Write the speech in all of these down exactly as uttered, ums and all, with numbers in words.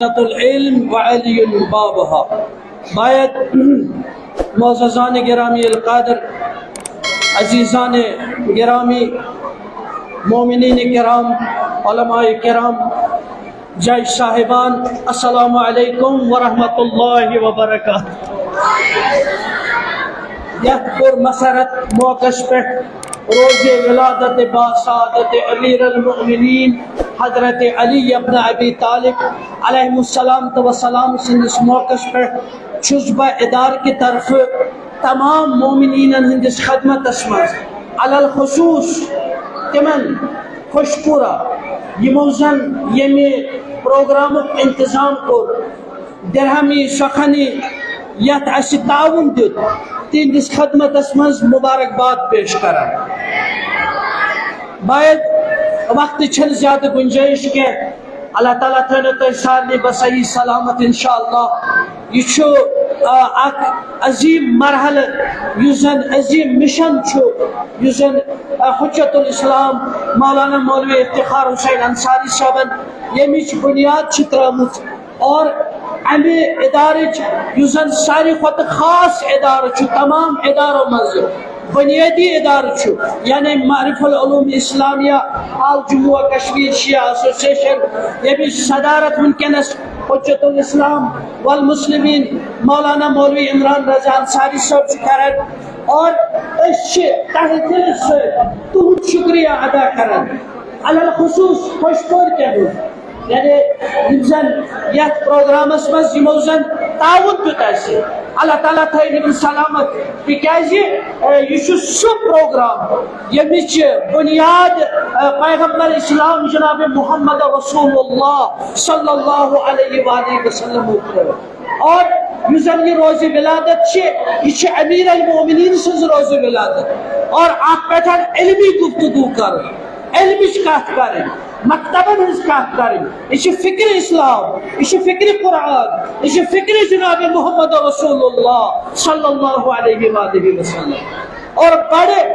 العلم وعلی بابها. باید معززان گرامی القدر، عزیزان گرامی، مومنین کرام، علماء کرام، جج صاحبان، السلام علیکم ورحمۃ اللہ وبرکاتہ. یتھ پر مسرت موقعس پہ روز ولادت با سعادت امیر المؤمنین حضرت علی ابن ابی طالب علیہ الصلوۃ والسلام سندس موقعس پہ چھس بہ ادارہ کہ طرف تمام مومنینن ہندس خدمتس منز، علی الخصوص تمن خوش پورہ یمو زن یمہ پروگرامک انتظام کور، درہمی سخنی یتھ اسہ تعاون دیت، تہندس خدمتس منز مبارکباد پیش کران. باید وقت چھن زیادہ گنجائش کینٛہہ. اللہ تعالیٰ تھٲینو تۄہہِ سارنٕے بصحیح سلامت انشاءاللہ. یہِ چھُ، آ، اکھ عظیم مرحلہٕ، یُس زن عظیم مشن چھُ، یُس زن، آ، حجت الاسلام مولانا مولوی افتخار حسین انصاری صٲبن ییٚمِچ بُنیاد چھِ ترٲومٕژ. اور امہِ ادارٕچ یُس زن ساروی کھۄتہٕ خاص ادارٕ چھُ تمام ادارو منٛزٕ، بنیٲدی ادارٕ چھُ، یعنی معرف العلوم اسلامیہ آل جموں و کشمیر شیعہ ایسوسیشن، ییٚمِچ صدارت وٕنکیٚنس حجت الاسلام والمسلمین مولانا مولوی عمران رضا انصاری صٲب چھُ کران۔ اور أسۍ چھِ تہہ دِلہٕ سۭتۍ تُہُنٛد شُکریہ ادا کران، علی الخصوص خوش پور کٮ۪ن ہُنٛد۔ یعنی یِم زن یتھ پروگرامس منٛز یِمو زن تعاون دیُت اسہِ، اللہ تعالیٰ تھٲیِن یِمن سلامت، تِکیازِ، اے، یہِ چھُ سُہ پروگرام ییٚمِچ بُنیاد، اے، پیغمبر اسلام جناب محمد رسول اللہ صلی اللہ علیہ وآلہ وسلم ترٲو۔ اور یُس زن یہِ روز ولادت چھِ، یہِ چھِ امیر المومنین سٕنٛز روز ولادت۔ اور اتھ پٮ۪ٹھ علمی گفتگو کرُن، علمٕچ کتھ کرٕنۍ، مکتبن ہٕنٛز کتھ کرٕنۍ۔ یہِ چھِ فکر اسلام، یہِ چھِ فکر قرآن، یہِ چھِ فکر جناب محمد رسول اللہ صلی اللہ علیہ وآلہ وسلم۔ اور بڑے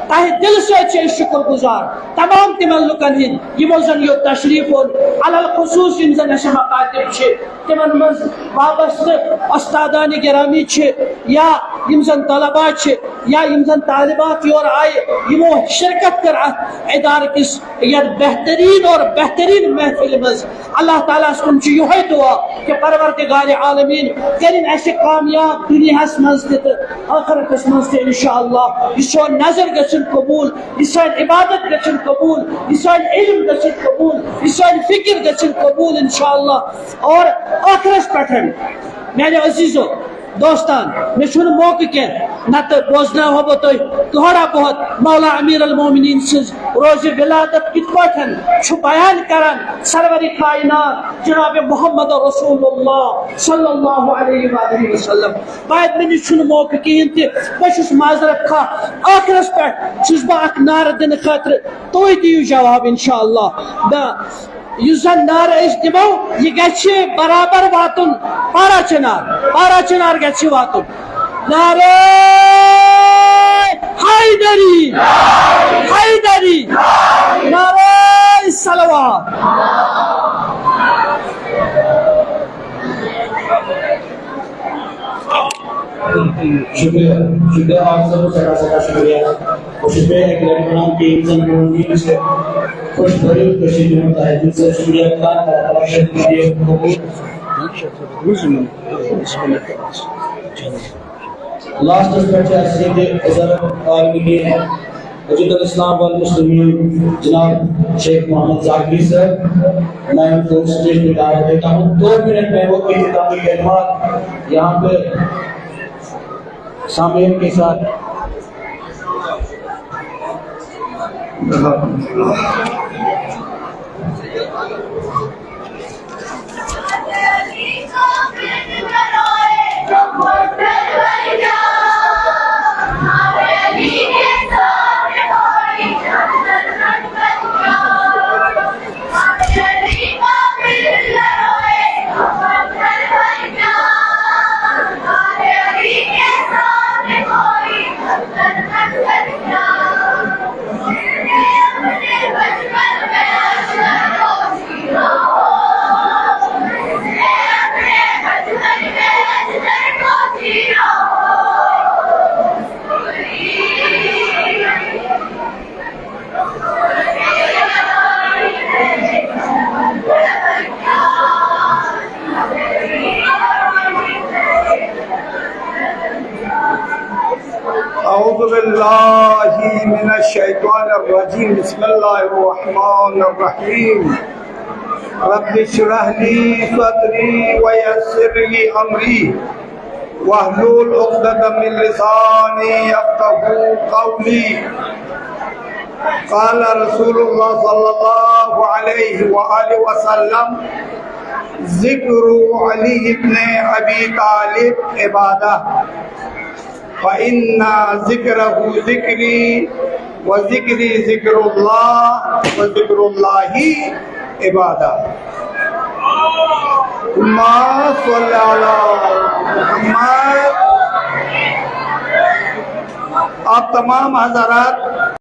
تہہ دل سۭتۍ چھِ أسۍ شکر گزار تمام تِمن لُکن ہٕنٛدۍ یِمو زن یوٚت تشریف اوٚن، علی الخصوص یِم زن اَسہِ مکاتب چھِ، تِمن منٛز وابستہٕ استادان گرامی چھِ یا یِم زن طلبا چھِ یا یِم زن طالبات یور آیہِ، یِمو شرکت کٔر اتھ ادارٕ کِس یتھ بہترین اور بہترین محفل منٛز۔ اللہ تعالیٰ ہس کُن چھُ یِہوٚے دعا کہ پروردگار عالمین کٔرِن اَسہِ کامیاب دُنیاہس منٛز تہِ تہٕ ٲخرتس منٛز تہِ انشاءاللہ۔ یہِ سون نظر گژھن قبول، یہِ سٲنۍ عبادت گژھن قبول، یہِ سٲنۍ علم گژھن قبول، یہِ سٲنۍ فکر گژھن قبول انشاءاللہ۔ اور ٲخرس پٮ۪ٹھ میانیو عزیزو، دوستان، مےٚ چھُنہٕ موقعہٕ کینٛہہ، نتہٕ بوزناوہو بہٕ تۄہہِ تھوڑا بہت مولا امیر المومنین سٕنٛز روزِ ولادت کِتھ پٲٹھۍ چھُ بیان کران سرور کائنات جناب محمد رسول اللہ صلی اللہ علیہ وآلہ وسلم۔ باید مےٚ نِش چھُنہٕ موقعہٕ کِہیٖنۍ تہِ، بہٕ چھُس معذرت خواہ۔ ٲخرس پٮ۪ٹھ چھُس بہٕ اکھ نعرٕ دِنہٕ خٲطرٕ، تُہۍ دِیِو جواب انشاءاللہ۔ بہٕ یُس زن نعرٕ أسۍ دِمو، یہِ گژھِ برابر واتُن پارا چنار، پارا چنار گژھِ واتُن۔ نعرہ حیدری، حیدری، نعرہ صلوات۔ شکریہ، شکریہ آپ سب، سٮ۪ٹھاہ سٮ۪ٹھاہ شکریہ۔ بہٕ چھُس بیٚیہِ اَکہِ لَٹہِ وَنان کہِ یِم زَن میون دِل چھِ خۄش بٔرِتھ، کٔشیٖرِ ہُنٛد تاج دِل صٲب، شُکریہ کران، اللہ تعالیٰ چھِ تِم دِیِن قبوٗل۔ لاسٹَس پٮ۪ٹھ چھِ اَسہِ ییٚتہِ بُزرگ عالمِ دین، حجت الاسلام والمسلمین جناب شیخ محمد زاکری صاحب، میں ان کو اسٹیج پہ دعوت دیتا ہوں۔ دو منٹ میں وہ اختتامی کلمات یہاں پہ سامعین کے ساتھ۔ بالله من الشيطان الرجيم. بسم الله الرحمن الرحيم. رب اشرح لي صدري ويسر لي أمري واحلل عقدة من لساني يفقهوا قولي. قال رسول الله صلى الله عليه وآله وسلم: ذكر علي بن أبي طالب عبادة، فإن ذكره ذكري، وذكري ذكر الله، وذكر الله عبادة. اللهم صل على محمد. آپ تمام حضرات